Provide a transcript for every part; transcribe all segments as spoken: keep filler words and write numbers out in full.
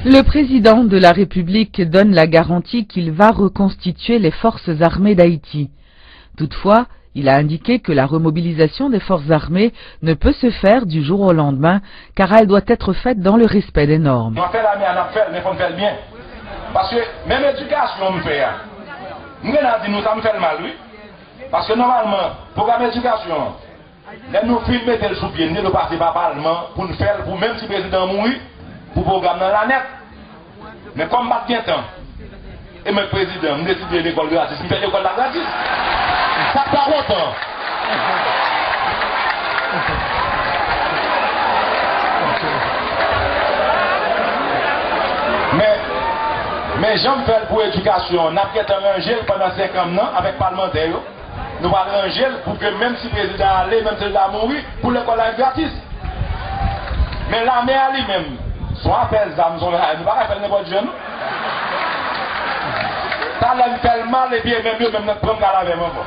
Le président de la République donne la garantie qu'il va reconstituer les forces armées d'Haïti. Toutefois, il a indiqué que la remobilisation des forces armées ne peut se faire du jour au lendemain, car elle doit être faite dans le respect des normes. N ap fè lame a, n ap fè l, men fò n fè l byen. Paske menm edikasyon m fè a, m gen dwa di nou sa, m fè l mal, wi. Paske nòmalman, pwogram edikasyon an, lè nou fin mete l sou pye, n te dwe pase pa palman pou n fè l, pou menm si prezidan an mouri, pou pwogram nan la nèt. Men kòm m pa t gen tan, e mwen k prezidan, m deside lekòl gratis, m fè lekòl la gratis. Sa k pa kontan? Men, men jan m fè l pou edikasyon an, n ap gentan ranje l pandan senk an m nan avèk palmantè yo. Nou pral ranje l pou ke menm si prezidan ale, menm si l ta mouri, pou lekòl la gratis. Men lame a li menm, se yon afè zam, se yon afè, nou pa ka fè l nenpòt jan, non. Talè m fè l mal, epi e menm yo menm nan pran m kal avè m ankò.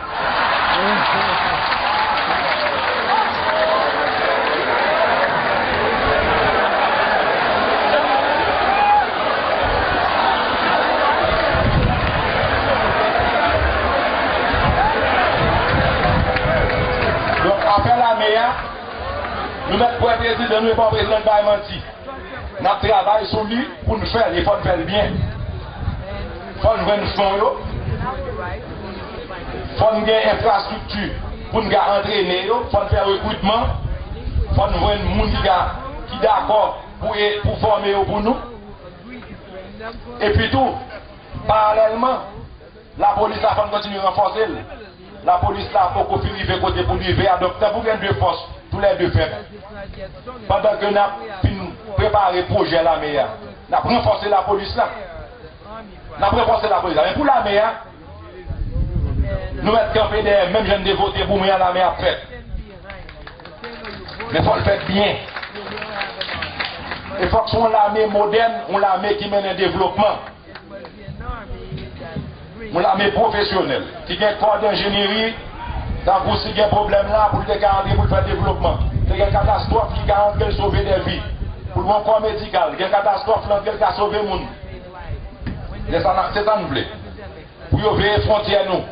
Donk, afè lame a, nou mèt kwè prezidan nou, e pa yon prezidan ki bay manti. N ap travay sou li pou n fè l, e fò n fè l byen. Fò n jwenn fon yo. Fò n gen enfrastrikti pou n ka antrene yo. Fò n fè rekritman. Fò n jwenn moun ki ka, ki dakò pou, e, pou fòme yo pou nou. Epi tou, paralèlman, lapolis la, fò n kontinye ranfòse l. Lapolis la poko fin rive kote pou l rive a, donk tanpri gen de fòs, toulède fèb. Pandan ke n ap fin prepare pwojè lame a, n ap ranfòse lapolis la. N ap ranfòse lapolis la. Men pou lame a, nou mèt kanpe dèyè, menm jan n te vote pou mwen an, lame a ap fèt. Men fò l fèt byen. E fòk se yon lame modèn, yon lame ki mennen devlopman. Yon lame pwofesyonèl, ki gen kò denjenyeri, tankou si gen pwoblèm la, pou l te ka antre pou l fè devlopman. Te gen katastwòf, li ka antre l sove de vi. Pou l gen kò medikal, gen katastwòf, l antre l ka sove moun. Se sa n, se sa n vle. Pou yo veye fwontyè nou,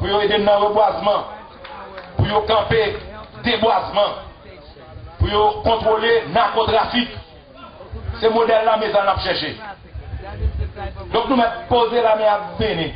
pou yo ede n nan rebwazman, pou yo kanpe debwazman, pou yo kontwole nakotrafik. Se modèl lame sa n ap chèche. Donk nou mèt poze lame a beni.